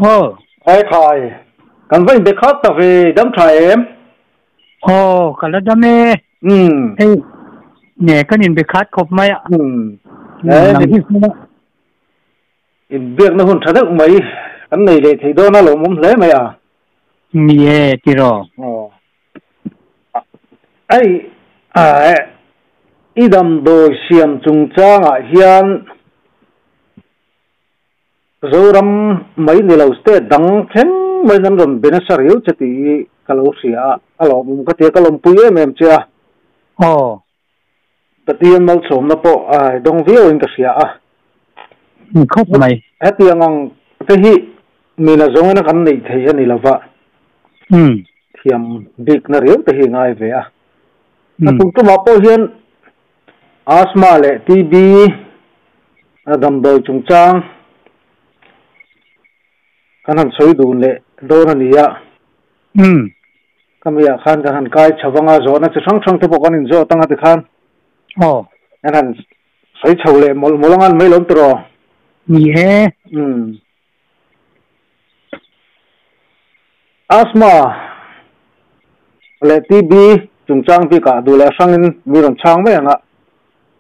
Aw. Ai khai, kan va inbe khat ta ve, dam tha em? Aw, ka la dam e. Umm. Hei, ne kan inbe khat khawp mai a. Umm. Nang hi hmuna. Inbiakna hun tha deuh mai kan nei leh thei dawn a lawmawm hle mai a. Ni e, tiraw. Aw. Ai, i damdawi siam chungchangah hian Zoram mai ni lo state dang thleng maiin an rawn be nasa riau che tih hi ka lo hria a, ka lawmawm ka ti a, ka lawmpui em em che a. Aw. Pathian malsawmna pawh a dawng viauin ka hria a. Ni khawp mai. Hetiang ang te hi mina zawngin a kan neih thei a ni lo va. Umm. Thiam bikna riau te hi ngai ve a. A tum tumah pawh hian Asthma leh TB a damdawi chungchang kan han sawi dun leh dawn a ni a. Umm. Ka miah khan kan han kai chho vang a, zawhna chi hrang hrang te pawh kan inzawt ang a tikhan. Aw. Kan han sawi chho leh mawlh mawlh ang a, an mai lo tiraw? Ni e. Umm. Asthma leh TB chungchang bikah duh leh hrangin mi rawn chhang mai ang a.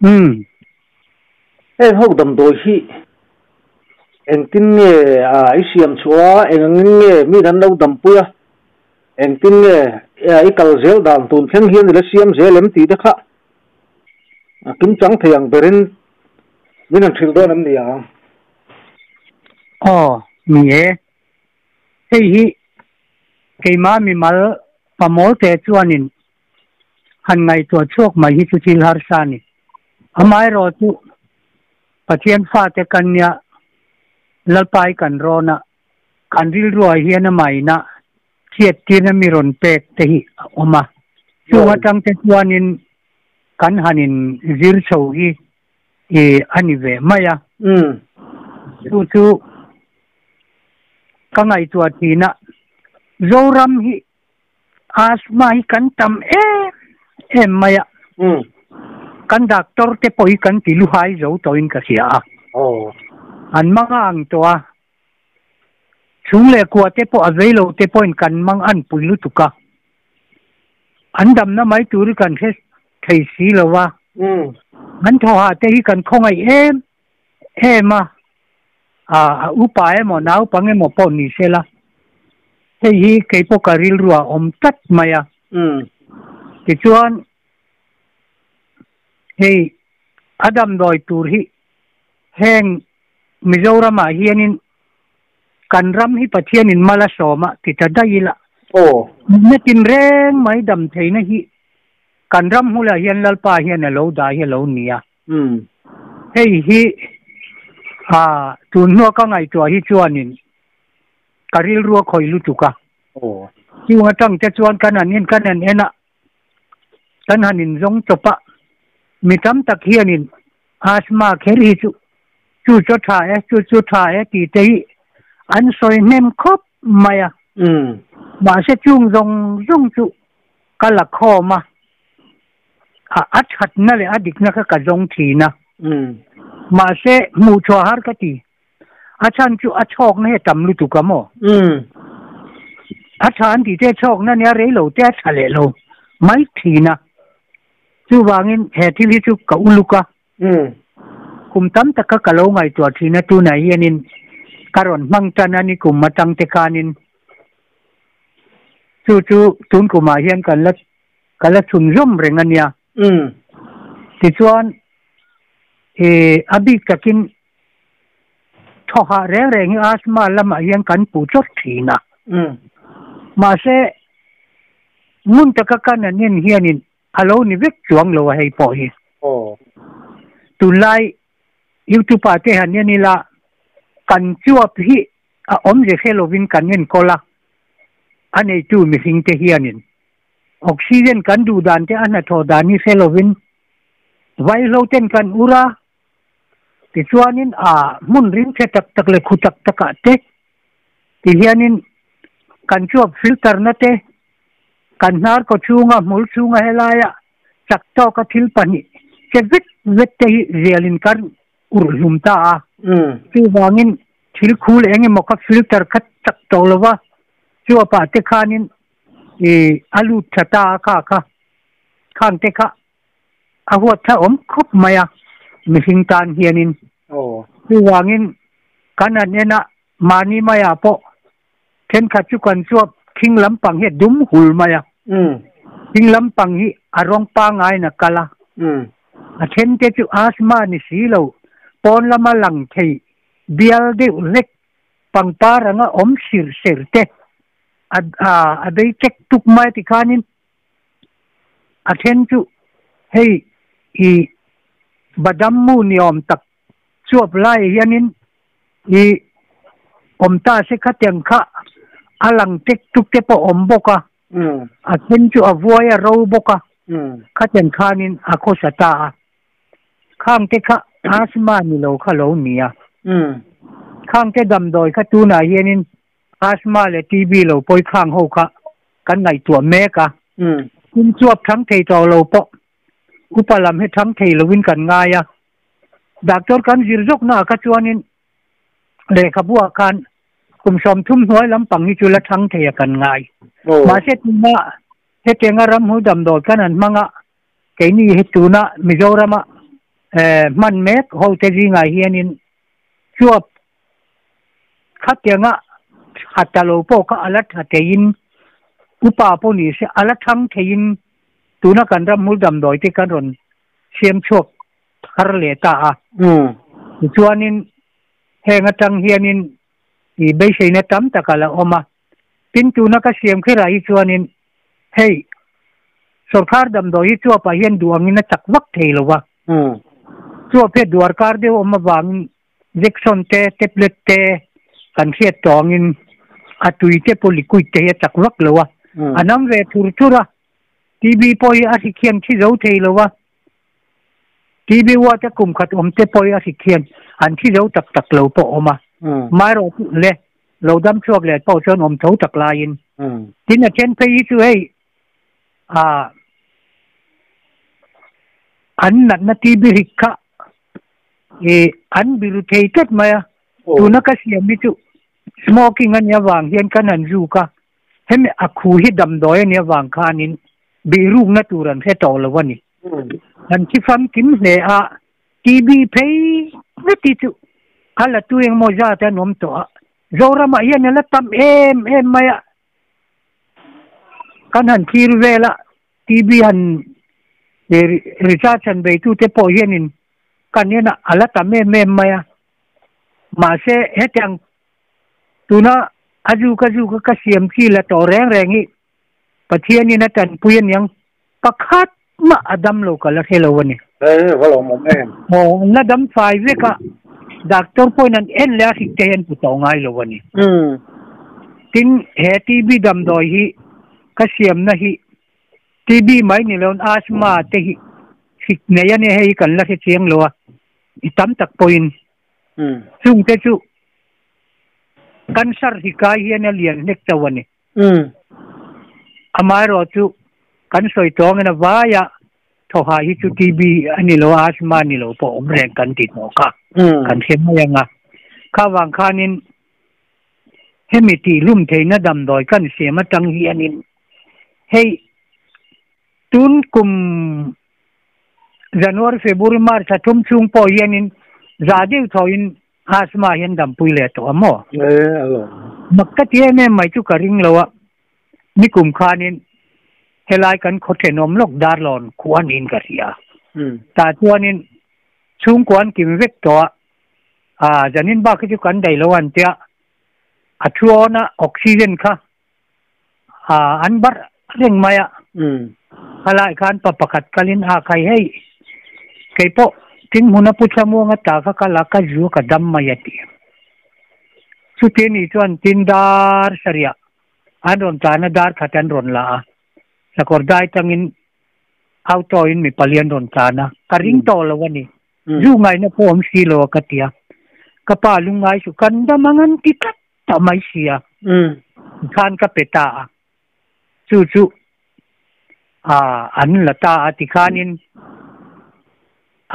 Umm. Heng ho damdawi hi engtin nge i siam chhuah a, eng angin nge mi an lo dampui a, engtin nge i kal zel dan tun thleng hian i la siam zel em tih te kha a kimchang thei ang berin min han hrilh dawn em ni ang? Aw, ni e. Hei hi keimah mimal pamawl te chuanin han ngaihtuah chhuak mai hi chu thil harsa a ni. Amaherawh chu Pathian fate kan nia Lalpai kan rawn a, kan rilruah hian amah ina hriattirna mi rawn pek te hi a awm a. Chung atang te chuanin kan han in zir chho hi a ni ve mai a. Chu chu ka ngaihtuah thin a, Zoram hi Asthma hi kan tam em em mai a, kan doctor te pawh hi kan ti luhai zo tawhin ka hria a, an mang a ang tawh a, chhung leh kua te pawh a vei lo te pawhin kan mang an pui lutuk a, an damna mai tur hi kan hre thei si lo a, an thawhah te hi kan khawngaih em em a, a upa emaw naupang emaw pawh ni se la, hei hi kei pawh ka rilru a awm tlat mai a. Tichuan, hei a damdawi tur hi heng Mizoramah hianin kan ram hi Pathianin mal a sawm a ti ta daih ila, nunna tinreng mai dam theihna hi kan ram hmulah hian Lalpa hian a lo dah hi a lo ni a. Hei hi a tun hnua ka ngaihtuah hi chuanin ka rilru a khawih lutuk a. Chung atang te chuan kan han en kan han en a, kan han inzawng chawp a, mi tam tak hianin asthma kher hi chu chu chu tha e, chu chu tha e tih te hi an sawi hnem khawp mai a. Mahse chung zawng zawng chu ka la khawm a. A thatna leh a dikna kha ka zawng thin a. Mahse, hmuh chhuah har ka ti. A chhan chu a chhawkna hi a tam lutuk a maw? A tha an tih te chhawkna nia rei lo te a tha leh lo mai thin a. Chuvangin he thil hi chu ka uluk a. Kum tam taka ka lo ngaihtuah thin a, tunah hianin ka rawn hmang tan a ni kum atang te khanin. Chu chu tun kumah hian kan la Ka la chhunzawm reng a nia. Tichuan, i a bik takin thawhah reng reng hi asthma lamah hian kan puh chawt thin a. Mahse, ngun taka kan an en hianin a lo ni vek chuang lo a hei pawh hi. Tunlai YouTube ah te han en ila kan chuap hi a awmze hre lovin kan enkawl a, a neitu mihringte hianin. Oxygen kan duh dan te a hnathawh dan hi hre lovin vaihlo ten kan ur a, tichuanin a hmun ringchhe tak tak leh khu tak takah te tihianin kan chuap filter na te, kan hnar kaw chhunga hmul chhunga helaia chak tawka thil pahnih che vek vek te hi zialin kan ur hlum ta a. Chuvangin. Thil khul eng emaw kha filter kha chak tawh lo va, chuapah te khanin ih a lut tha ta a kha kha khang te kha a huat tha awm khawp mai a mihring tan hianin. Chuvangin kan han en a mahni maiah pawh thenkhat chu kan chuap thing lampang hi a dum hul mai a, thing lampang hi a rawng pangaiin a kal a, a then te chu asthma ni si lo pawn lama lang thei bial deuh hlek pangpar anga awm sir ser te a a bei tek tuk mai tikhanin a then chu hei i badam mu ni awm tak chuap lai hianin i awm ta se khatiang kha a lang tek tuk te pawh awm bawk a, a then chu a vuai a ro bawk a, khatiang khanin a khawsa ta a. Khang te kha asthma ni lo kha lo ni a. Khang te damdawi kha tunah hianin asthma leh TB lo pawi khang ho kha kan ngaihtuah mek a. Tin chuap thang thei tawh lo pawh upa lam hi thang thei lovin kan ngai a. Doctor kan zir zawknaah kha chuanin lehkhabuah khan kum 30 hnuai lampang hi chu la thang thei a kan ngai. Mahse tuna hetianga ramhmul damdawi kan han hmang a, Keini hi tuna Mizorama hman mek hote zingah hianin chuap khatianga tha ta lo pawh kha a la tha theiin upa pawh ni se a la thang theiin tuna kan ramhmul damdawi te kan rawn siam chhuak thar leh ta a. Tichuanin heng atang hianin i beiseina tam tak a la awm a. Tin tuna ka siam kherah hi chuanin Hei, sorkar damdawi hi chuapah hian duh angin a chak vak thei lo va. Chuap hi a duar kar deuh awm avangin injection te, tablet te kan hriat tawh angin a tui te pawh liquid te hi a chak vak lo a. A nam ve thur thur a, TB pawh hi a hrik hian thi zo thei lo va. TB ward a kum khat awm te pawh hi a hrik hian an thi zo tak tak lo pawh awm a. Maherawhchu le lo dam chhuak leh pawh chuan awm tho tak laiin tin a then phei hi chu hei ah an natna TB hrik kha ih an biru thei tlat mai a tuna ka siam hi chu smoking a nih avang hian kan han zuk a hemi a khu hi damdawi a nih avang khanin bihrukna tur an hre tawh lo a ni an thi famkim hle a TB phei vek hi chu a la tu engmaw zat an awm tawh a, Zoramah hian a la tam em em mai a, kan han thlir vel a, TB han research han beitute pawh hianin kan en a, a la tam em em mai a, mahse hetiang tuna a zuk a zuk a ka siam chi la tawh reng reng hi Pathianin a tanpui aniang pakhat mah a dam lo ka la hre lo a ni. Hei va lawm awm em? Aw, an la dam fai vek a, doctor pawhin an en leh a hrik te hi an hmu tawh ngai lo a ni. Tin, he TB damdawi hi ka siamna hi TB mai ni loin asthma te hi hrik nei a nia, hei hi kan la hre chiang lo a, i tam tak pawhin chung te chu cancer hrik ai hian a lian hlek chauh a ni. Amaherawh chu kan sawi tawngin a vaia thawhah hi chu TB a ni lo a, asthma a ni lo pawh awm reng kan ti tawh kha kan hre mai ang a. Kha vang khanin hemi tihhlum theihna damdawi kan siam atang hianin hei tun kum January, February, March thla thum chhung pawh hianin za deuh thawhin Asthma hian dampui leh tawh a maw? E, a lo. Mak ka ti em em mai chu ka ring lo a, nikum khanin helai kan khaw thenawm lawk Darlawn khuan niin ka hria. Tah chuanin chhungkua an kim vek tawh a, aa zanin bak hi chu kan daih lo an tia, a thu awna oxygen kha aa an barh reng mai a. Khalai khan pa pakhat kalin a khai hei kei pawh tinghmuna pu Thlamuanga ta kha kal a ka zu ka dam mai a ti. Chuti ni chuan tin dar sarih an rawn tlan a dar khat an rawn la a sakawr dai tangin auto in mi pali an rawn tlan a ka ring tawh lo a ni. Zu ngaihna pawh awm si lo a ka ti a ka pa lungngai chu kan dam ang an ti tlat ta mai si a khan ka pe ta a chu chu a an la ta a tikhanin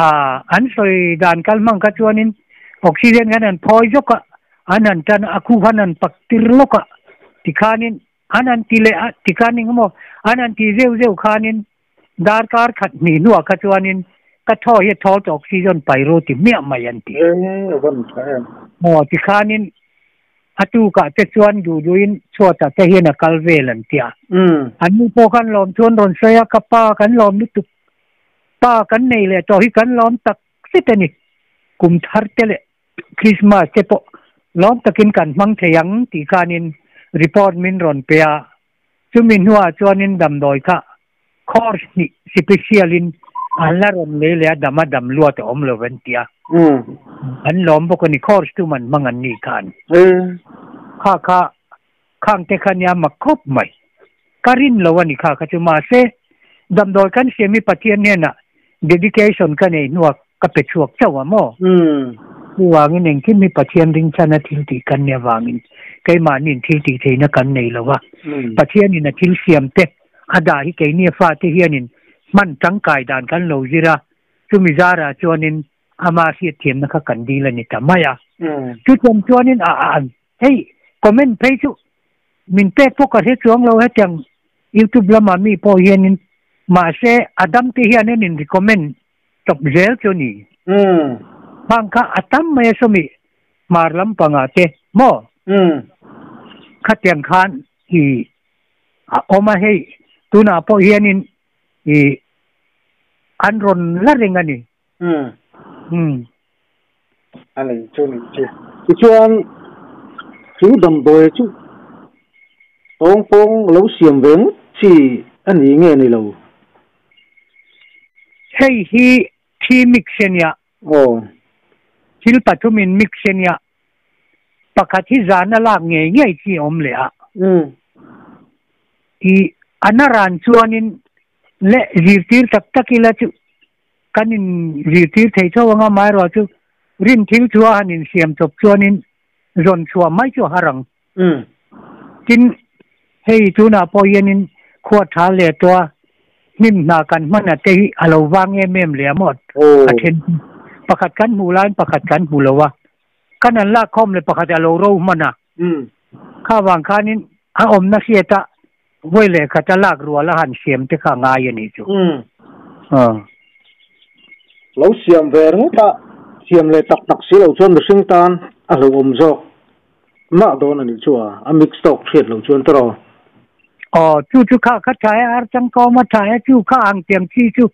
a an sawi dan kal hmang kha chuanin oxygen khan an phawi zawk a. An han tan a, a khu khan han pak tir lawk a, tikhanin an han ti leh a, tikhan engemaw an han ti zeuh zeuh khanin darkar khat hnih hnuah kha chuanin ka thaw hi a thawl tawh oxygen pai ru ti hmiah mai an ti. E, a van tha em. Aw, tikhanin a tukah te chuan duh duhin chhuatah te hian a kal vel an ti a. An nu pawh khan lawm chuan rawn sawi a, ka pa kan lawm lutuk, pa kan nei leh tawh hi kan lawm tak zet a ni, kum thar te leh Christmas te pawh lawm takin kan hmang thei ang tih khanin report min rawn pe a, chumi hnuah chuanin damdawi kha course hnih special in an la rawn lei leh a, dam a dam luat a awm lo an ti a, an lawm bawk a ni course tum an hmang an nih khan. Kha kha khang te kha nia mak khawp mai. Ka rin lo a ni kha kha chu mahse damdawi kan siam hi Pathian hnenah dedication ka nei hnuah ka pe chhuak chauh a maw? Chuvangin engkim hi Pathian ringchhana thil tih kan nih avangin keimahniin thil tih theihna kan nei lo a, Pathianin a thil siam te a dah hi keini a fate hianin hman tangkai dan kan lo zir a, chumi zarah chuanin ama hriatthiamna kha kan dil a ni ta mai a. Chutiang chuanin a hei comment phei chu min pek pawh ka hre chuang lo hetiang YouTube lama mi pawh hianin mahse a dam te hian an in recommend tawp zel chu ni. Hang kha a tam mai a sawmi hmar lampangah te maw? Khatiang khan i a awm a hei tunah pawh hianin i an rawn la reng a ni. A nei chu ni chu. Tichuan chu damdawi chu tawng pawng lo siam ve ngawt chi a ni nge ni lo? Hei hi thi mix a nia. Aw. Thil pathumin mix a nia. Pakhat hi zana lak ngei ngei chi a awm leh a. I a naran chuanin leh zirtir tak tak ila chu kan in zirtir thei tho anga amaherawh chu rin thil chu a han insiam chawp chuanin zawn chhuah mai chu a har ang. Tin, hei tunah pawh hianin khua tha leh tawh a, hnim hna kan hman a te hi a lo vang em em leh a maw a then chu. Pakhat kan hmuh laiin pakhat kan hmu lo a, kan han lak khawm leh pakhat a lo ro hman a. Kha vang khanin a awmna hriat a Vawi leh khat a lak rual a han siam te kha ngai a nih chu. Lo siam ve ringawt a, siam leh tak tak si lo chuan mihring tan a hlauhawm zawk mah dawn a nih chu a, a mix tawk hriat loh chuan tawrh. Aw, chu chu kha kha tha e, ar changkawm a tha e, chu kha ang tiang chi chu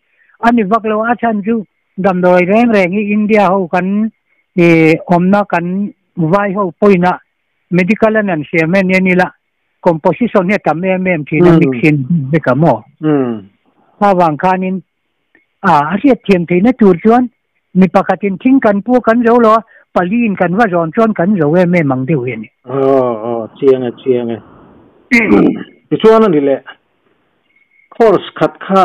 a ni vak lo, a chhan chu damdawi reng reng hi India ho kan awmna kan vai ho pawina medical an an siam e nia nila composition hi a tam em em thin a mixin vek a maw? Kha vang khanin a a hriat thiam theihna tur chuan mi pakhatin thing kan pu a kan zo lo a, paliin kan va zawn chuan kan zo em em ang deuh hi a ni. Aw aw chiang e chiang e. Tichuan a ni leh course khat kha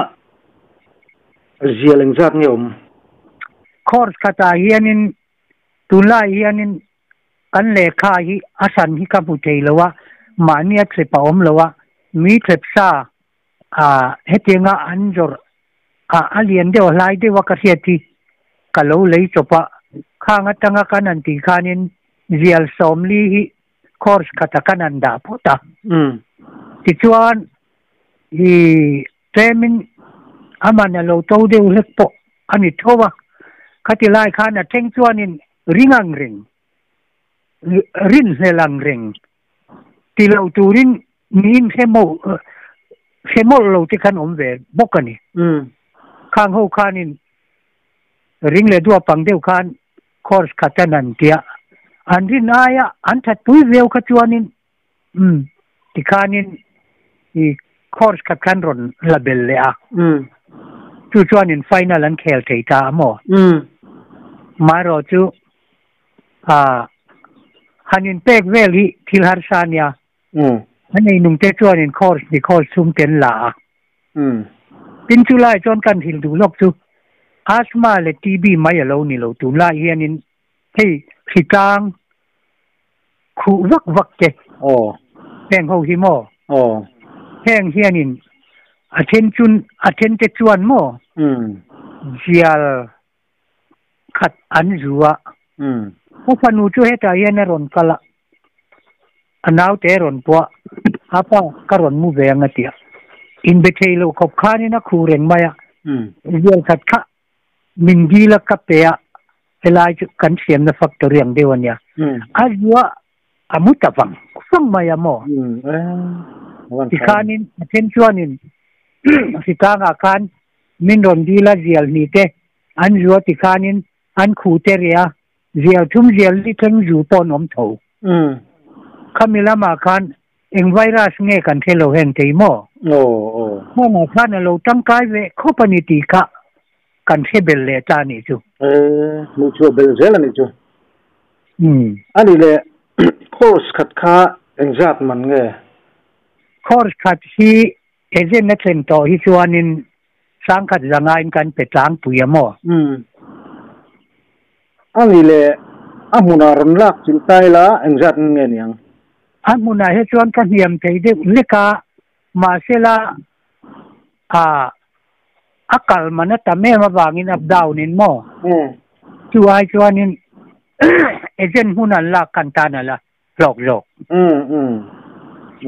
zial engzat nge awm? Course khatah hianin tunlai hianin Kan lehkha hi a hran hi ka hmu thei lo a, mahni a thlep a awm lo a, mi thlep sa a hetianga an zawrh a a lian deuh a hlai deuh a ka hriat hi ka lo lei chawp a, khang atanga kan han tih khanin zial sawmli hi course khata kan han dah phawt a, tichuan i tlemin aman a lo to deuh hlek pawh a ni tho a, khati lai khan a thleng chuanin Ring ang reng, rinhlel ang reng ti lo turin miin hre hre mawlh lo te khan awm ve bawk a ni. Khang ho khanin ring leh duap ang deuh khan course khat an han tia, an rin aia an thatpui viau kha chuanin umm tikhanin i course khat khan rawn la bel leh a. Chu chuanin final an khel thei ta a maw? Marawh chu ah han inpek vel hi thil harsa a nia. A neinung te chuanin course ni course chhung te an la a. Tin chu lai chuan kan hrilh duh lawk chu asthma leh TB mai a lo ni lo tunlai hianin hei hritlang khuh vak vak te. Aw. Heng ho hi maw? Aw. Heng hianin a then chun a then te chuan maw? Umm. Zial khat an zu a. Umm. Ka fanu chu hetah hian a rawn kal a, a naute a rawn pua a, pa ka rawn mu ve ang a ti a. Inbe thei lo khawp khanin a khu reng mai a, zial khat kha min dil a ka pe a, helai chu kan siamna factory ang deuh a nia. A zua a mu ta vang vang mai a maw? Tikhanin a then chuanin hritangah khan min rawn dil a zial hnih te an zua tikhanin an khu te reh a, zial thum zial li thleng zu pawh an awm tho. Khami lamah khan eng virus nge kan hre lo heng thei maw? Hmangah khan a lo tangkai ve khawp a ni tih kha kan hre bel leh ta a nih chu. Hmuh chhuah bel zel a nih chu. A nih leh course khat kha engzat man nge? Course khat hi agent a thlen tawh hi chuanin Sangkhat zangain kan pe tlangpui a maw? Umm. A nih leh a hmunah rawn lak chilh ta ila engzat nge ni ang? A hmunah hi chuan ka hniam thei deuh lek a, mahsela a a kal man a tam em avangin up down in maw? Chu ai chuanin agent hmun an lak khan tan a la hlawk zawk. Umm umm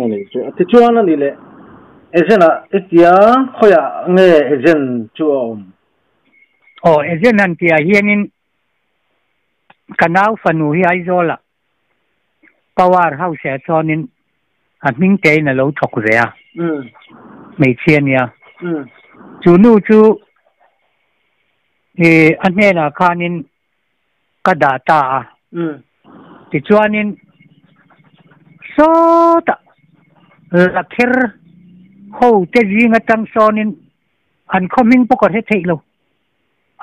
a nih chu. Tichuan a nih leh agent ah i tia khawiah nge agent chu a awm? Aw agent han tih ah hianin ka nau fanu hi Aizawl ah power house ah chuanin a hming tein a lo thawk ve a, hmeichhia nia. Chu nu chu i a hnenah khanin ka dah ta a. Tichuanin sawtah lakher ho te zing atang sawnin an khaw hming pawh ka hre theih lo.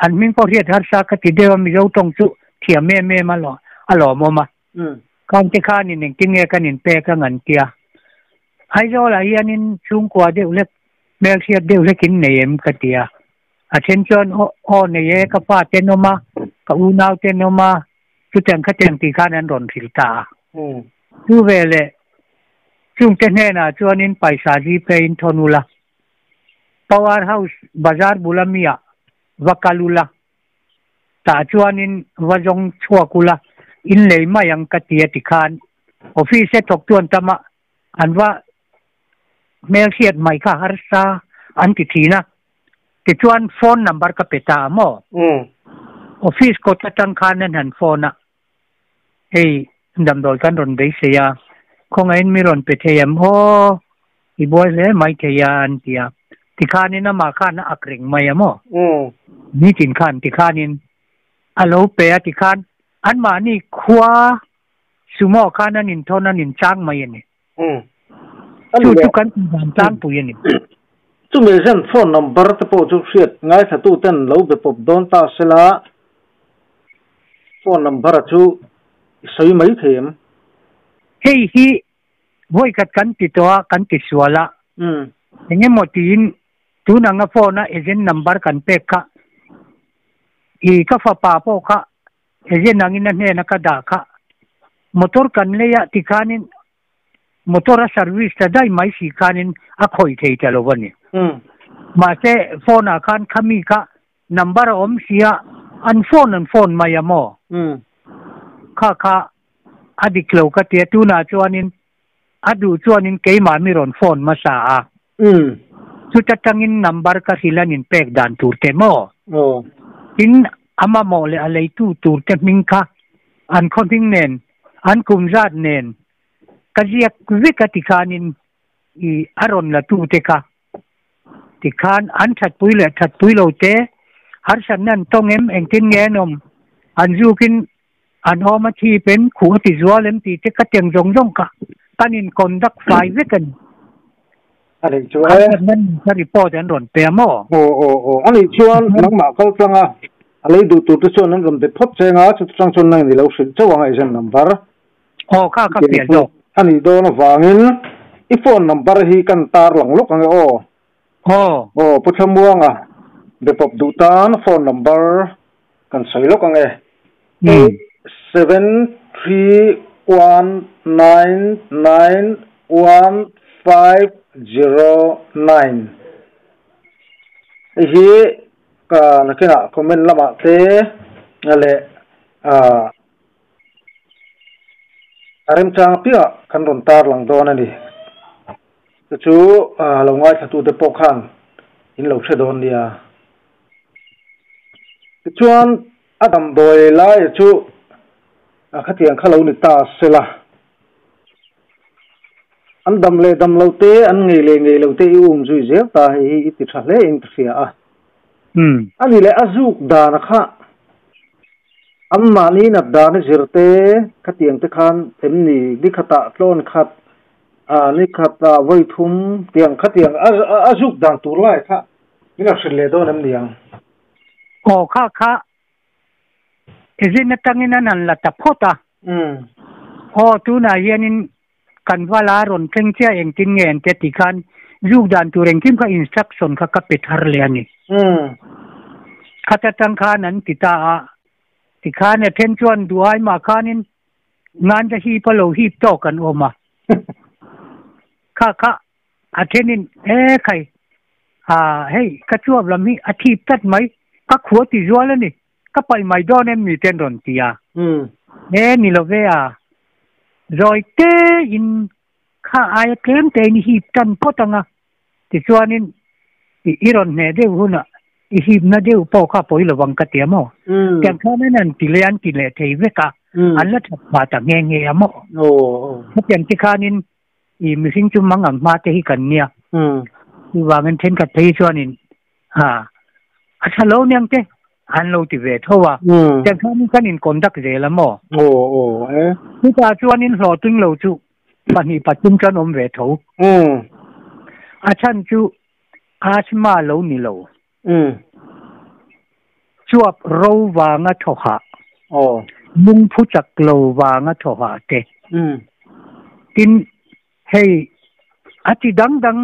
An hming pawh hriat harsa ka ti deuh a, Mizo tawng chu thiam em em a lawmawm a. Khan te khanin engtin nge kan inpek ang an tia. Aizawlah hianin chhungkua deuh hlek hmelhriat deuh hlek in nei em ka ti a. A then chuan aw aw nei e ka pa te an awm a, ka unau te an awm a, chutiang khatiang tih khan an rawn hrilh ta a. Chu veleh chungte hnenah chuanin paisa Gpay in thawn ula, Power House bazar bula mi ah va kal ula, tah chuanin va zawng chhuak ula, in lei mai ang ka ti a ti khan office a thawk chuan tama an va hmelhriat mai kha harsa an ti thin a, tichuan phone number ka pe ta a maw? Office kawt atang khan an han phone a, hei damdawi kan rawn beisei a, khawngaihin mi rawn pe thei em aw, i buai hle mai thei a an ti a, tikhanin amah khan a ak reng mai a maw? Nitin khan tikhanin a lo pe a tikhan anmahni khua sumo khan an inthawn an inchang mai a ni. Chu chu kan tihdan tlangpui a ni. Chumi zan phone number te pawh chu hriat ngaithlatu ten lo be pawp dawn ta sela phone number a chu i sawi mai thei em? Hei hi vawikhat kan ti tawh a, kan ti sual a. Eng emaw tiin tun anga phone a agent number kan pek kha i ka fapa pawh kha Agent angin a hnena ka dah kha motor kan lei a tikhanin motor a service ta daih mai si khanin a khawih thei ta lo a ni. Mahse phone ah khan khami kha number a awm si a, an phone an phone mai a maw? Kha kha a dik lo ka ti a, tunah chuanin a duh chuanin keimah mi rawn phone hmasa a. Chuta tangin number ka hrilh an inpek dan tur te maw? Tin, a mamawh leh a leitu tur te hming kha an khaw hming nen, an kum zat nen ka ziak vek a tikhanin i a rawn la tu te kha tikhan an thatpui leh thatpui lo te harsatna an tawng em, engtin nge an awm, an zukin an awm a thip em, khuh a ti zual em tih te ka teng zawng zawng kha kan in conduct fai vek a ni. A nih chu e. An ka report an rawn pe a maw? Aw aw aw a nih chuan nangmah kal tlang a, a lei duh tur te chuan an rawn be phawt cheng a, chuti tang chuan nang ni lo hrilh chauh ang agent number. Aw kha ka piah zawk. A nih dawn avangin i phone number hi kan tar lang lawk ang e aw. Aw. Aw Pu Thlamuanga be pawp duh tan phone number kan sawi lawk ang e. 873199150 Hei hi ka nakinah comment lamah te leh. A remchang apiangah kan rawn tarlang dawn a ni. Chu chu lo ngaithlatute pawh khan in lo hre dawn nia. Tichuan a damdawi laia chu khatiang kha lo ni ta sela. An dam leh dam lo te, an ngei leh ngei lo te i um zui zel ta hei hi i ti tha hle in ka hria a. A ni leh a zuk dana kha Anmahni nat dan i zir te khatiang te khan em ni ni khatah tlawn khat ah ni khatah vawi thum tiang khatiang a zuk dan tur lai kha min lo hrilh leh dawn em ni ang? Aw kha kha izin atangin an han la ta phawt a. Aw tunah hianin kan vala rawn thleng chiah engtin nge an tia tih khan zuk dan tur engkim kha instruction kha ka pe thar leh a ni. Khat atang khan an ti ta a, tikhan a then chuan duhai mah khanin nganja hip a lo hip tawk an awm a. Kha kha a thenin e khai a hei ka chuap lam hi a thip tlat mai ka khua ti zual a ni. Ka paih mai dawn em mi ten rawn ti a. E ni lo ve a. Zawi te in kha aia tlem te in i hip tan phawt ang a. Tichuanin i i rawn hneh deuh hunah i hipna deuh pawh kha pawi lo vang ka ti a maw. Tiang khan an an ti leh an ti leh thei vek a. An la that phah ta nghe nghe a maw. Hetiang te khanin i mihring chu mang ang hma te hi kan nia. Chuvangin thenkhat phei chuanin ha a tha lo niang te an lo ti ve tho a. Tiang khanin kan in conduct zel a maw? Chutah chuanin hlawhtling lo chu pahnih pathum chuan awm ve tho. A chhan chu asthma lo ni lo. Chuap ro vanga thaw hah. Lungphu chak lo vanga thaw hah te. Tin hei a ti dang dang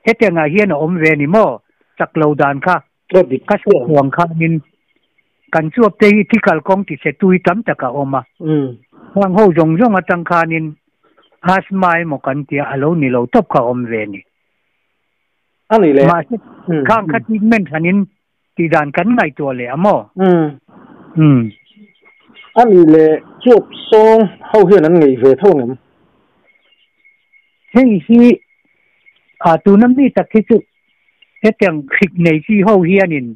hetiangah hian a awm ve a ni maw? Chak lo dan kha ka sawi huang khanin kan chuap te hi thi kalkawng ti chhe tui tam tak a awm a. Khang ho zawng zawng atang khanin asthma emaw kan tia a lo ni lo tawp kha a awm ve a ni. A ni le. Mahse khang kha treatment hanin tih dan kan ngaihtuah leh a maw? Umm. A ni le chuap sawng ho hian an ngeih ve tho ngem? Hei hi a tuna mi tak hi chu hetiang hrik nei chi ho hianin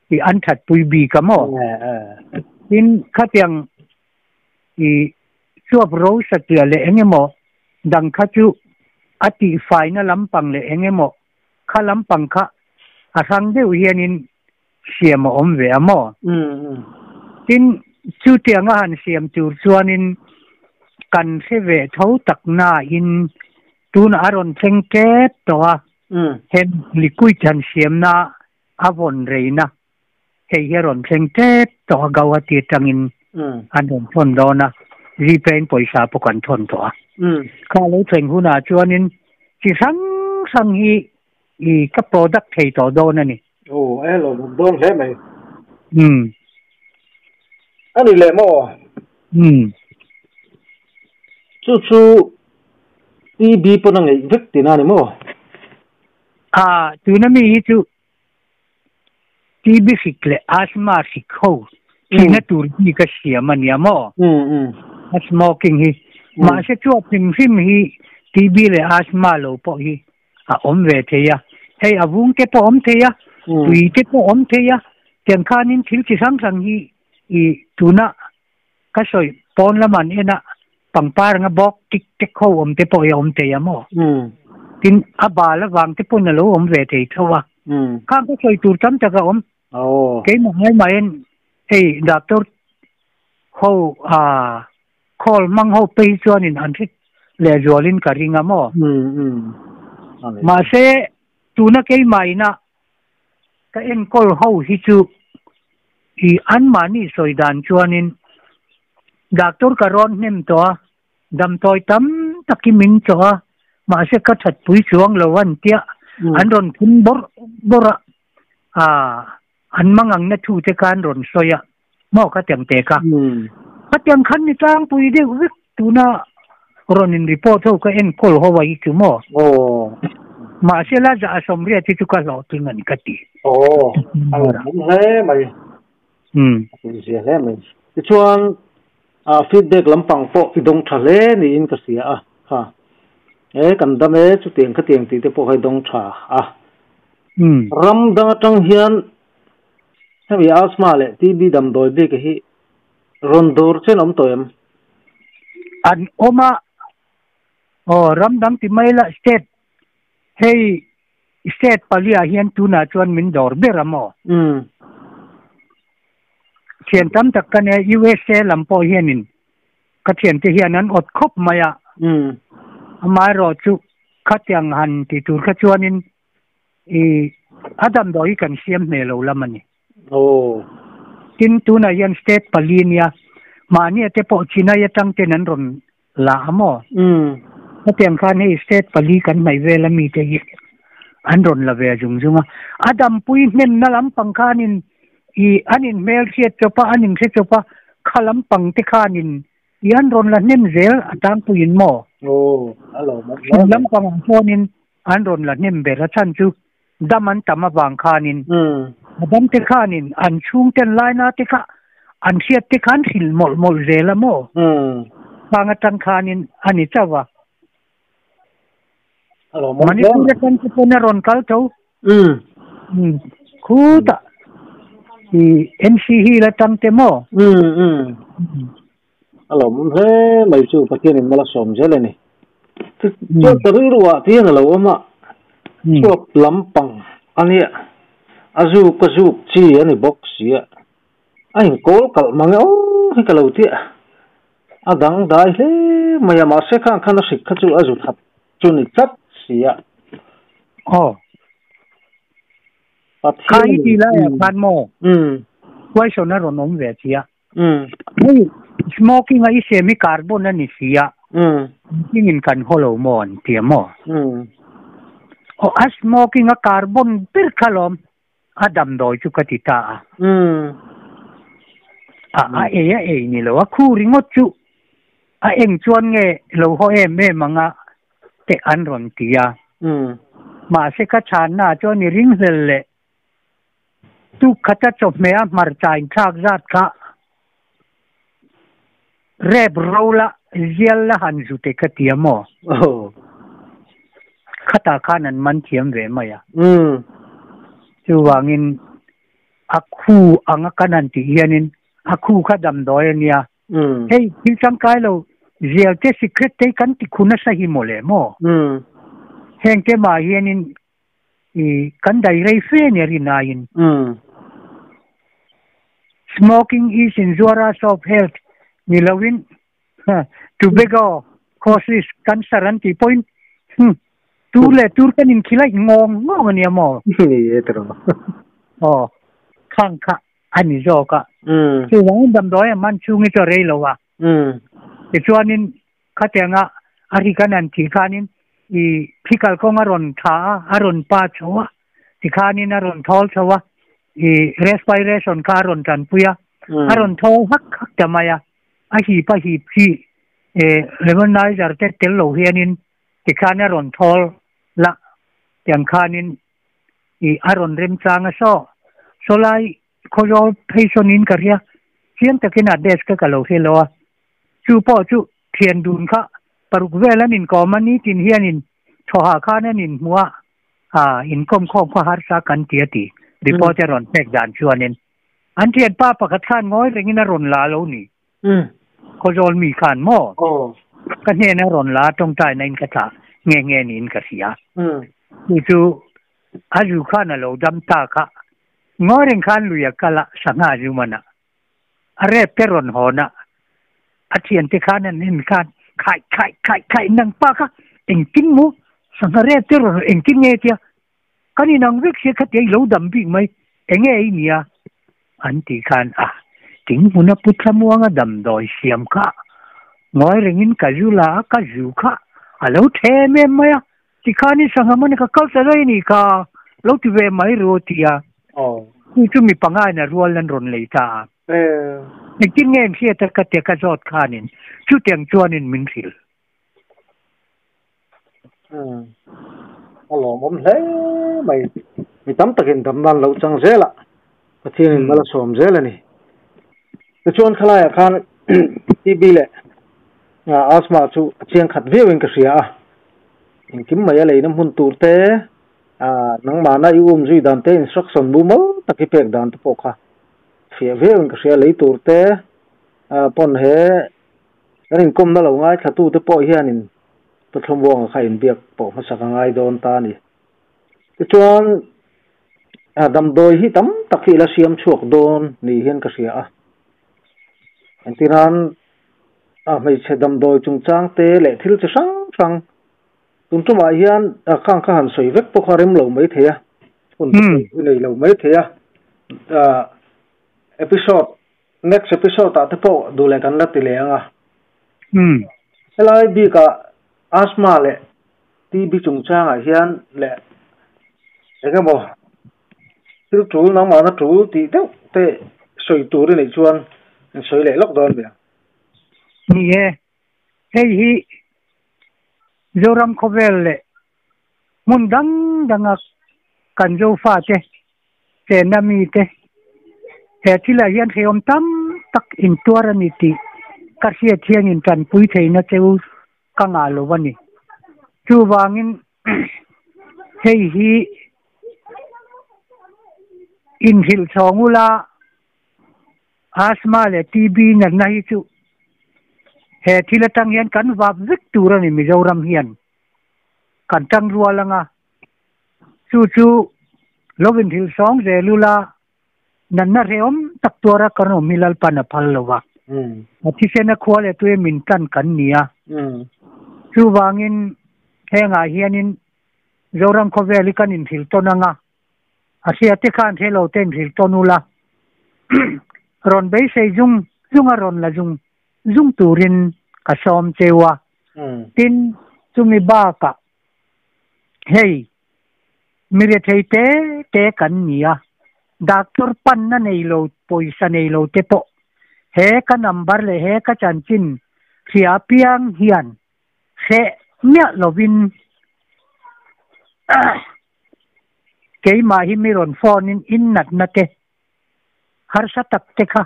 tih an that pui bik a maw? Tin khatiang i chuap ro satliah leh eng emaw dang kha chu a tihfaina lampang leh eng emaw kha lampang kha a hrang deuh hianin siam a awm ve a maw? Tin, chutiang a han siam tur chuanin kan hre ve tho tak nain tunah a rawn thleng tep tawh a, he liquid han siamna a vawn reina hei hi a rawn thleng tep tawh a, Gauhati atangin an rawn thawn dawn a, Gpay in pawisa pawh kan thawn tawh a. Kha lo thleng hunah chuanin chi hrang hrang hi i ka product thei tawh dawn a ni. Aw, e lo mut dawn hle mai. A ni leh maw? Chu chu TB pawn a ngeih vek tihna a ni maw? A, tuna mi hi chu TB hrik leh asthma hrik ho thihna tur hi ka siam a nia maw? A smoking hi. Mahse chuap hrim hrim hi TB leh asthma lo pawh hi a awm ve thei a. Hei a vung te pawh awm thei a, tui te pawh awm thei a. Tiang khanin thil chi hrang hrang hi i tuna ka sawi pawn lam an en a, pangpar anga bawk tik tek ho awm te pawh hi a awm thei a maw? Tin, a bal avang te pawn a lo awm ve thei tho a. Khang ka sawi tur tam tak a awm. Keimah ngai mahin hei doctor ho call hmang ho phei chuanin an hre lehzualin ka ring a maw? Mahse, tuna keimah ina ka enkawl ho hi chu i anmahni sawi dan chuanin doctor ka rawn hnem tawh a, damtawi tam takin min chawh a, mahse ka thatpui chuang lo an tia an rawn phun bawrh bawrh a, ah an mangangna thu te kha an rawn sawi a, maw ka tiang te kha. Ka tiang khan ni tlangpui deuh vek tuna rawn in report ho ka enkawl ho a hi chu maw. Mahse la zah a sawmriat hi chu ka hlawhtling a ni ka ti. Aw, a lawmawm hle mai. A tihzia hle mai. Tichuan. A feedback lampang pawh i dawng tha hle niin ka hria a, kha e kan dam e chutiang khatiang tih te pawh kha i dawng tha a. Ram dang atang hian hemi asthma leh TB damdawi bik hi rawn dawr chen awm tawh em? An awm a, aw ram dang ti mai la state hei state paliah hian tunah chuan min dawr ber a maw? Thian tam tak ka nia USA lam pawh hianin ka thiante hian an awt khawp mai a. Amaherawh chu khatiang han ti tur kha chuanin i a damdawi hi kan siam hmel lo lam a ni. Tin tunah hian state pali nia mahnia te pawh Chennai atang ten an rawn la a maw? Hetiang khan hei state pali kan hnaih vel a mite hi an rawn la ve zung zung a. A dampui hnemna lampang khanin i an inhmelhriat chawp a, an inhre chawp a, kha lampang te khanin i an rawn la hnem zel a tlangpuiin maw? Chhim lampangah chuanin an rawn la hnem ber a chhan chu dam an tam avang khanin a dam te khanin an chhungten laina te kha an hriat te khan hrilh mawlh mawlh zel a maw? Khang atang khanin a ni chauh a. Manipur atang te pawn a rawn kal tho. Khutah i NC Hill atang te maw? A lawmawm hle mai chu Pathianin mal a sawm zel a ni. Chuan ka rilruah tiang a lo awm a, chhuak lampang a nia, a zuk a zuk chi a ni bawk si a, a inkawl kalh mang e aw hi ka lo ti a, a dang dai hle mai a, mahse khang khan a hrik kha chu a zu that chu ni tlat si a. Aw. Kha i ti laiah khan maw? Question a rawn awm ve si a. Hei smoking a i siam hi carbon a ni si a, mihringin kan haw lo maw an ti a maw? Aw a smoking a carbon ber kha lawm a damdawi chu ka ti ta a. A a ei a ei ni lo a khu ringawt chu a eng chuan nge lo haw em em ang a te an rawn ti a. Mahse ka chhanna ah chuan i ringhlel leh Tuk khata chawhmeh a hmarcha inthlak zat kha rep ro la zial la han zu te ka ti a maw? Khatah khan an man thiam ve mai a. Chuvangin a khu anga kan han tih hianin a khu kha damdawi a nia. Hei thil tangkai lo zial te sikret te hi kan ti khu nasa hi mawle maw? Heng te mah hianin I kan dai rei fe ni a rin aiin. Smoking is injurious of health ni loin tobacco causes cancer an tih pawhin tur leh tur kan inkhilh a ngawng ngawng a nia maw? Ni e tiraw. Aw, khang kha a ni zawk a. Chuvangin damdawi a man chhung hi chu a rei lo a. Tichuanin Khatianga a ri kan han tih khanin i thi kalkawng a rawn tha a, a rawn pa chho a, tikhanin a rawn thawl chho a, i respiration kha a rawn tanpui a, a rawn thawl hak hak ta mai a, a hip a hip hi e lemonizer te tel lo hianin tikhan a rawn thawl la tiang khanin i a rawn remchang a saw sawlai Khawzawl phei sawnin ka hria, chiang takin a desk ka lo hre lo a, chu pawh chu thian dun kha paruk vel an inkawm a ni tin hianin thawhah khan an inhmu a, aa inkawm khawm kha harsa kan ti a ti, report a rawn pek dan chuanin an thianpa pakhat khan ngawi rengin a rawn la lo ni. Khawzawl mi khan maw? Ka hnena rawn la tawngtaina in ka thlah nge nge niin ka hria. Chu chu a zu khan a lo dam ta kha. Ngawi reng khan lui a kal a, sangha zu man a. A rep te rawn hawn a, a thiante khan an en khan khaih khaih khaih khaih nang pa kha engtin maw sangha rep te rawn hawn engtin nge tia kan inang vek sia khatia i lo dam bik mai enge i nia an tih khan a ting hmuna pu Thlamuanga damdawi siam kha ngawi rengin ka zu la a ka zu kha a lo them em mai a Tikhanin sangha man ka kal ta daih a nih kha, lo ti ve mai ru a ti a. Chu chu mi panga in a rual an rawn lei ta a. Engtin nge in hriat a ka ti a, ka zawt khanin chutiang chuanin min hrilh. A lawmawm hle mai. Mi tam takin dam nan lo chang zel a, Pathianin mal a sawm zel a ni. Tichuan khalaiah khan. TB leh asthma chu a chiang khat viauin ka hria a. Engkim mai a leina hmun tur te, nangmahna i um zui dan te, instruction mumal tak i pek dan te pawh kha fiah viauin ka hria. Lei tur te pawn he kan inkawmna lo ngaithla te pawh hianin Pathlawmbuanga kha inbiak pawh hmasak a ngai dawn ta a ni. Tichuan damdawi hi tam tak hi ila siam chhuak dawn ni hian ka hria a. Engtinan a hmeichhe damdawi chungchang te leh thil chi hrang hrang tun tumah hian khang kha han sawi vek pawh kha rem lo mai thei a, hun te nei lo mai thei a. Episode next episode ah te pawh duh leh kan la ti leh ang a. Helai bikah asthma leh TB chungchangah hian leh engemaw thil tul nangmahna tul tih deuh te sawi tur i neih chuan in sawi leh lawk dawn nia. Ni e, hei hi Zoram khawvel leh hmun dang danga kan Zofate chenna mite he thilah hian hrehawm tam tak intuar a ni tih ka hriat hian intanpui theihna cheu ka ngah lo a ni. Chuvangin hei hi inhrilh chhawng ula asthma leh TB natna hi chu he thil atang hian kan vap vek tur a ni Mizoram hian kan tang rual anga chu chu lo inhrilh sawng zel ula natna hrehawm tak tuara kan awm hi Lalpan a phal lo va. A thisena khua leh tui min tan kan ni a. Chuvangin hengah hianin Zoram khawvel hi kan inhrilh tawn anga a hria te khan hre lo te inhrilh tawn ula rawn beisei zung zunga rawn la zung zung turin ka sawm cheu a. Tin chumi bakah hei mi rethei te te kan ni a, doctor panna nei lo pawisa nei lo te pawh he ka number leh he ka chanchin hria piang hian hreh miah lovin keimah hi mi rawn phone in in natna te harsa tak te kha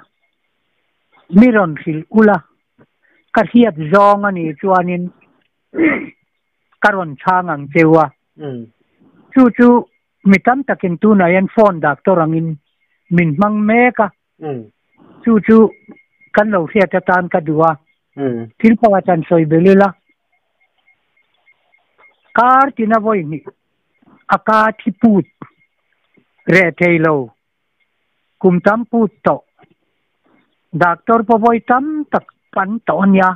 mi rawn hrilh ula ka hriat zawng a nih chuanin ka rawn chhang ang cheu a. Chu chu mi tam takin tunah hian phone doctor angin min hmang mek a. Chu chu kan lo hriat atan ka duh a. Thil pakhat an sawi belh ila kar tina vawi hnih a ka thi put reh thei lo kum tam put tawh doctor pawh vawi tam tak pan tawh a nia.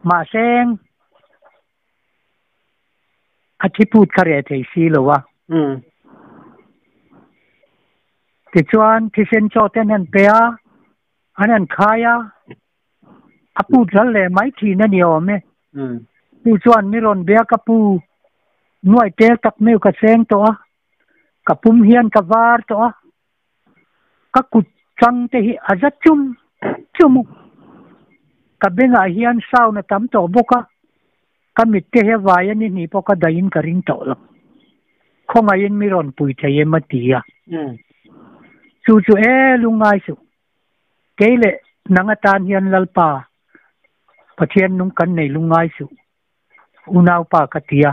Mahse a thi put kha reh thei si lo a. Tichuan thisen chaw te an han pe a, an han khai a, a put ral leh mai thin a ni awm e. Chu chuan mi rawn bia ka pu nuai tel tak meuh ka seng tawh a, ka pum hian ka var tawh a, ka kut chang te hi a za chum chum a, ka bengah hian sound a tam tawh bawk a, ka mit te hi a vai a ni hnih pawh ka dahin ka ring tawh lo. Khawngaihin mi rawn pui thei em a ti a. Chu chu e lungngai suh. Kei leh nang atan hian Lalpa Pathian nung kan nei lungngai suh. Unaupa ka ti a.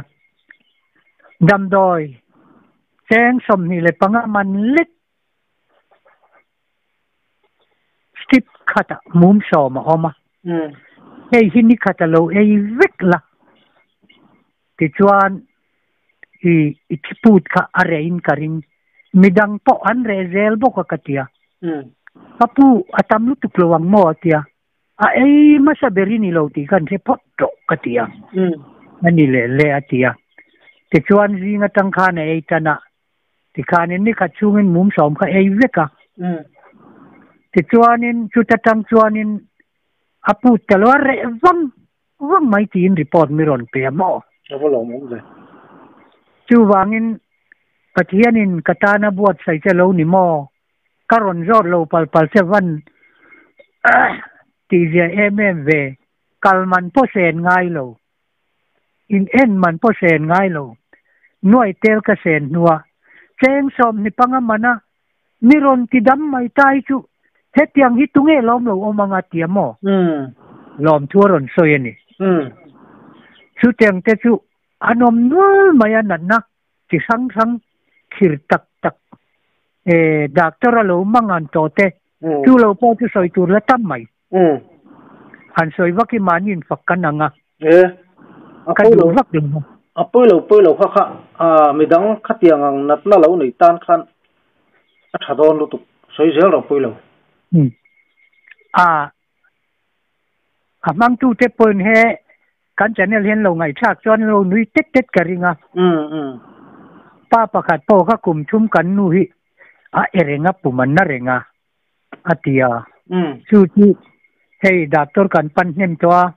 Damdawi cheng 25 man lek strip khatah mum 10 a awm a. Hei hi ni khat a lo ei vek la. Tichuan i i thiput kha a rehin ka ring. Midang pawh an reh zel bawk a ka ti a. Ka pu a tam lutuk lo ang maw a ti a. A ei hmasa ber i ni lo tih khan hre phawt tawh ka ti a. A ni leh leh a ti a. Tichuan zing atang khan a ei tan a. Tikhanin ni khat chhungin mum 10 kha ei vek a. Tichuanin chuta tang chuanin a put ta lo a reh vang vang mai tiin report mi rawn pe a maw. A va lawm awm ve. Chuvangin Pathianin ka tana buatsaih che lo ni maw? Ka rawn zawt lo pal pal che van tih zia em em ve. Kal man pawh sen ngai lo. In en man pawh sen ngai lo. Nuai tel ka sen hnua cheng 25 mana mi rawn ti dam mai tai chu. Hetiang hi tunge lawm lo awm anga tia maw? Lawmthu a rawn sawi a ni. Chutiang te chu an awm nual mai a natna chi hrang hrang khir tak tak e doctor a lo mang an tawh te chu lo pawh chu sawi tur la tam mai. Han sawi vak hi mahni in fak kan ang a. E, a Ka pawi duh lo. vak lo. A pawi lo pawi lo kha kha a midang khatiang ang natna lo nei tan khan a tha dawn lutuk sawi zel rawh pawi lo. A a hmangtute pawhin he kan channel hian lo ngaihthlak chuan lo nui tet tet ka ring a. Pa pakhat pawh kha kum thum kan nu hi a e reng a pum an na reng a a ti a. Chu chu hei doctor kan pan hnem tawh a,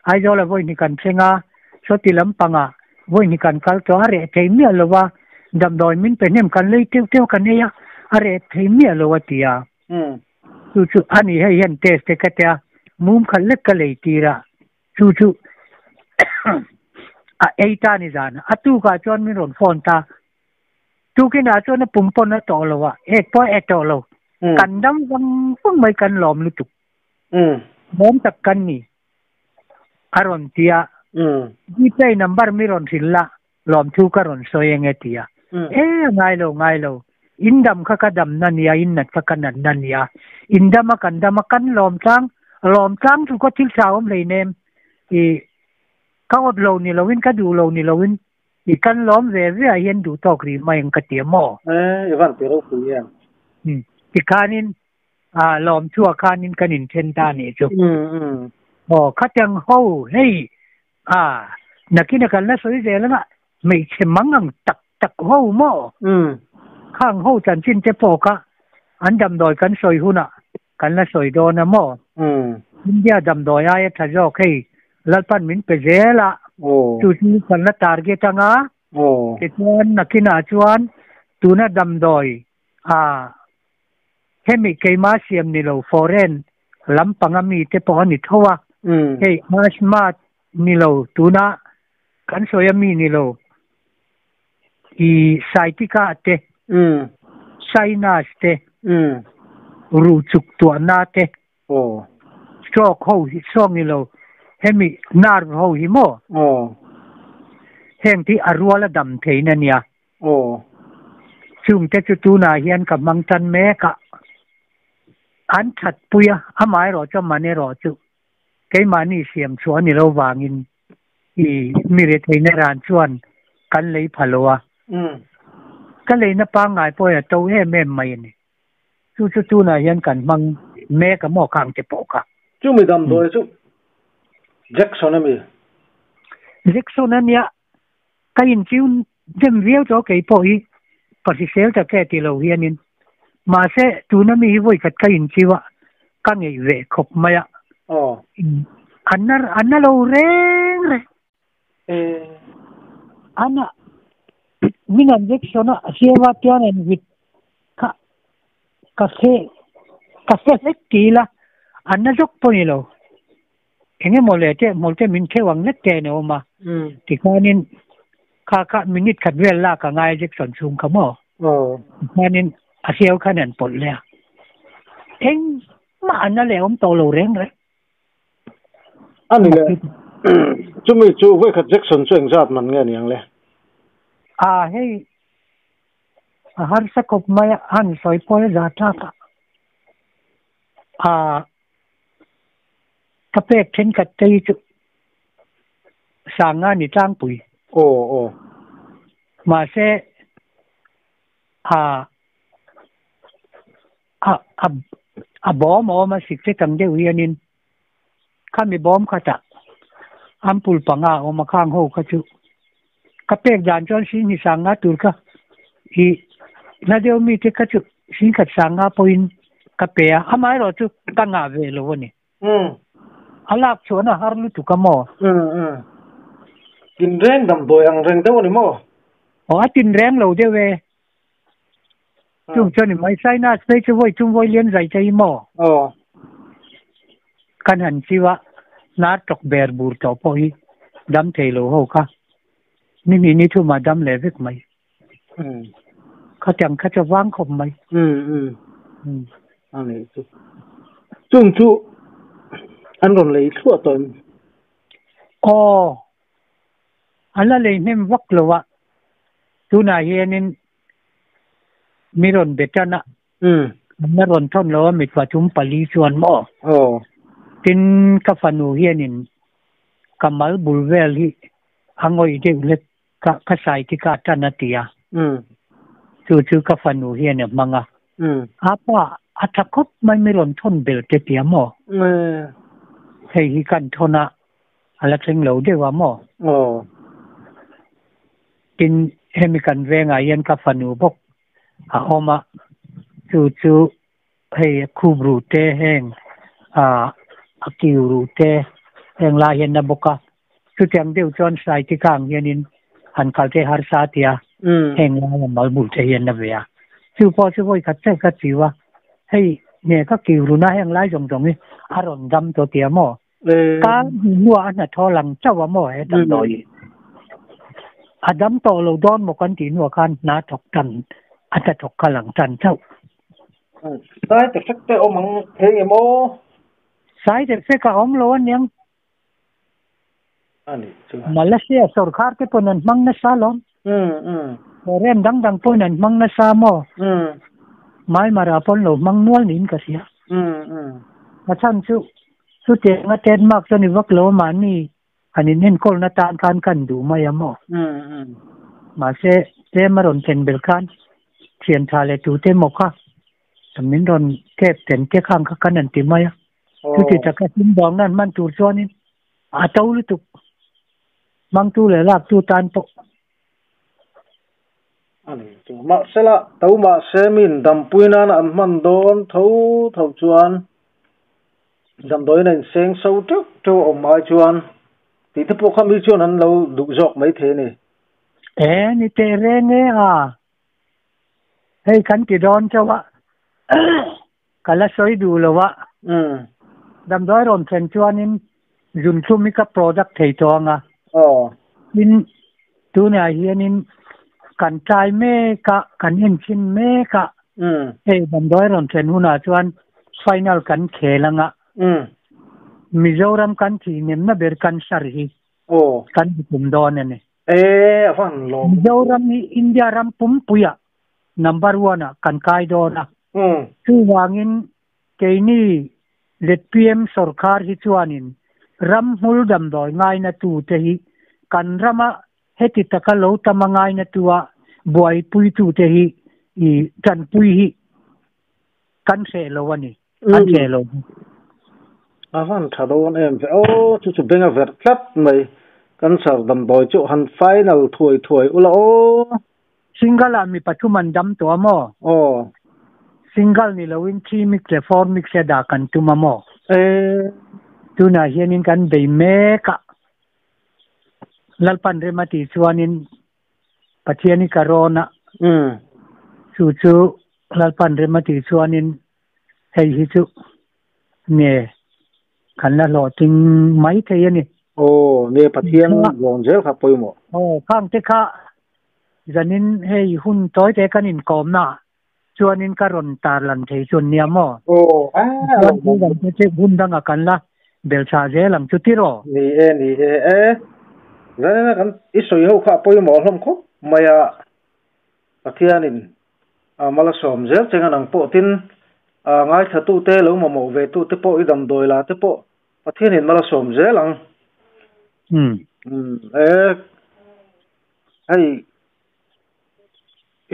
Aizawl ah vawi hnih kan thleng a, sawti lampangah vawi hnih kan kal tawh a, a reh thei miah lo a, damdawi min pe hnem kan lei teuh teuh kan ei a, a reh thei miah lo a ti a. Chu chu a ni hei hian test te ka tia, mum khat lek ka lei tir a, chu chu a ei ta ni zan a, a tukah chuan min rawn phone ta, tukinah chuan a pum pawn a tawh lo a, ek pawh a ek tawh lo, kan dam vang vang mai kan lawm lutuk, lawm tak kan ni a rawn ti a, Gpay number mi rawn hrilh la, lawmthu ka rawn sawi eng e ti a, e a ngai lo ngai lo, in dam kha ka dam na nia, in nat kha ka nat na nia, in dam a kan dam a kan lawm tlang, lawm tlang chu ka thil tha awm hleinem, i ka awt lo ni loin ka duh lo ni loin i kan lawm ve ve ah hian duh tawk rih mai ang ka ti a maw? E i van ti ropui em. Tikhanin a lawmthu ah khanin kan inthen ta nih chu. Aw khatiang ho hei A, nakin a kalna sawi zel anga hmeichhe mang ang tak tak ho maw? Khang ho chanchin te pawh kha an damdawi kan sawi hunah kan la sawi dawn a maw? India damdawi aia tha zawk hei Lalpan min pe zel a, chu chu kan la target anga, tichuan nakinah chuan tuna damdawi a hemi keimah siam ni lo foreign lampanga mite pawh a ni tho a, hei asthma ni lo tuna kan sawi a mi ni lo i sciatica te, sinus te, ruh chuk tuahna te, stroke ho hi stroke ni lo hemi nerve ho hi maw heng hi a rual a dam theihna a nia. Chungte chu tunah hian ka hmang tan mek a, an that pui a, amaherawh chu man erawh chu keimahni siam chhuah a ni lo vangin i mi retheihna ran chuan kan lei pha lo a, ka leina pangngai pawh hi a to em em mai a ni. Chu chu tunah hian kan hmang mek a maw khang te pawh kha. Chumi damdawi chu Jackson a mi? Jackson a nia, Ka inchiu dem viau tawh kei pawh hi ka hrisel ta che ti lo hianin. Mahse, tuna mi hi vawikhat ka inchiu a, ka ngeih ve khawp mai a. An na an na lo reng reng. An a min an injection a, a siam a tian an vit kha ka hre ka hre hlek ti ila an na zawk pawh ni lo. Eng emaw le teh hmawlh te min theuh ang lek te a ni awm a, tikhanin kha kha minute khat vel lak a ngai Jackson chhung kha maw? Tikhanin a hriau khan an pawlh leh a, engmah an la leh awm tawh lo reng reng. A ni le, chumi chu vawikhat Jackson chu engzat man nge niang le? A hei a harsa khawp mai a, han sawi pawh hi zah thlak a. A Ka pek thenkhat te hi chu sanga ni tlangpui. Aw aw. Mahse a a a a bawm a awm a sik te tam deuh hianin khami bawm khatah ampul panga a awm a khang ho kha chu ka pek dan chuan sing hi sanga tur kha i hla deuh mi te kha chu sing khat sanga pawhin ka pe a amaherawh chu ka ngah ve lo a ni. A lak chuan a har lutuk a maw? Tinreng damdawi ang reng deuh a ni maw? Aw a tinreng lo deuh e. Chung chuan i mai sinus phei chu vawi chung vawi lian zai chei maw? Aw. Kan han chiu a, hnar tawk ber bur tawh pawh hi dam thei lo ho kha. Ni hnih ni thumah dam leh vek mai. Khatiang kha chu vang khawp mai. A nih chu. Chung chu an rawn lei thluah tawh em? Aw, an la lei hnem vak lo a, tunah hianin mi rawn be tan a, an la rawn thawn lo a mit pathum pali chuan maw? Aw. Tin, ka fanu hianin ka mal bul vel hi a ngawih deuh hlek ka ka sai te ka tan a ti a. Chu chu ka fanu hian a hmang a. A pa a tha khawp mai mi rawn thawn bel te tia maw? Hei hi kan thawn a, a la thleng lo deuh a maw? Tin, hemi kan vengah hian ka fanu bawk a awm a, chu chu hei khup ruh te heng ah a kiu ruh te heng lai hian a bawk a, chutiang deuh chuan hrai te kang hianin han kal te harsa a tia heng lai a mal bul te hian a ve a, chu pawh chu vawi khat chiah ka chiu a, hei nge ka kiu runa heng lai zawng zawng hi a rawn dam tawh tia maw? Ka hnuah a hnathawh lang chauh a maw he damdawi hi? A dam tawh lo dawn maw kan tih hnuah khan hna thawk tan a hnathawk kha lang tan chauh. Side effect te awm ang thei nge maw? Side effect a awm lo aniang. A nih chu. Malaysia sorkar te pawn an hmang nasa alawm. Foreign dang dang pawhin an hmang nasa maw? Myanmar ah pawn lo hmang nual niin ka hria. A chhan chu chutianga trademark chu a ni vak lo a mahni han in enkawlna tan khan kan duh mai a maw? Mahse tlem a rawn thlen bel khan thian tha leh tute emaw kha min rawn tep ten te khang kha kan han ti mai a. Chuti taka sumdawng nan hman tur chuanin a to lutuk hmangtu leh laktu tan pawh. A ni chu. Mahsela, to mahse min dampui nana an hman dawn tho tho chuan damdawiin a inseng so teuh teuh a awm ai chuan tih te pawh kha mi chuan an lo duh zawk maithei a ni. E ni teh reng e a, hei kan ti dawn chauh a. Ka la sawi duh lo a. Damdawi rawn thlen chuanin zunthlum hi ka product thei tawh ang a. Tin, tunah hianin kan tlai mek a, kan enchhin mek a. Hei damdawi rawn thlen hunah chuan final kan khel ang a. Mizoram kan thihnemna ber cancer hi kan tum dawn a ni. Mizoram hi India ram pumpuiah number one ah kan kai dawn a. Chuvangin keini ZPM sawrkhar hi chuanin ramhmul damdawi ngainatu te hi kan rama heti taka lo tama ngainatu a buaipuitu te hi i tanpui hi kan hreh lo a ni, kan hreh lo. A van tha dawn em ve aw, chu chu beng a verh tlat mai, cancer damdawi chu han final thuai thuai ula aw. Single ah mi pathum an dam tawh a maw? Aw. Single ni loin three mix leh four mix a dah kan tum a maw? E. Tunah hianin kan bei mek a. Lalpan rem a tih chuanin Pathian hi ka rawn a. Chu chu Lalpan rem a tih chuanin hei hi chu nge kan la hlawhtling mai thei a ni. Aw, nge Pathian rawn zel kha pawimawh. Aw, khang te kha zanin hei hun tawi te kan inkawmna ah chuanin ka rawn tarlan thei chu an nia maw? Aw, a Chuan thil dang te chu hun dangah kan la belchhah zel ang chu tiraw? Ni e, ni e, e. Zanina kan i sawi ho kha a pawimawh hlawm khawp mai a, Pathianin A mal a sawm zel cheng a nang pawh tin a ngaithlatute lo mamawh ve tute pawh i damdawi la te pawh Pathianin mal a sawm zel ang. Umm e hei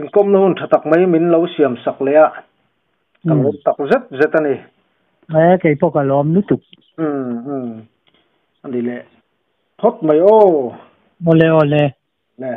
inkawmna hun tha tak mai min lo siam sak leh a ka lawm tak zet zet a ni. E kei pawh ka lawm lutuk. Umm umm a ni leh phawt mai aw. Awle awle. Le.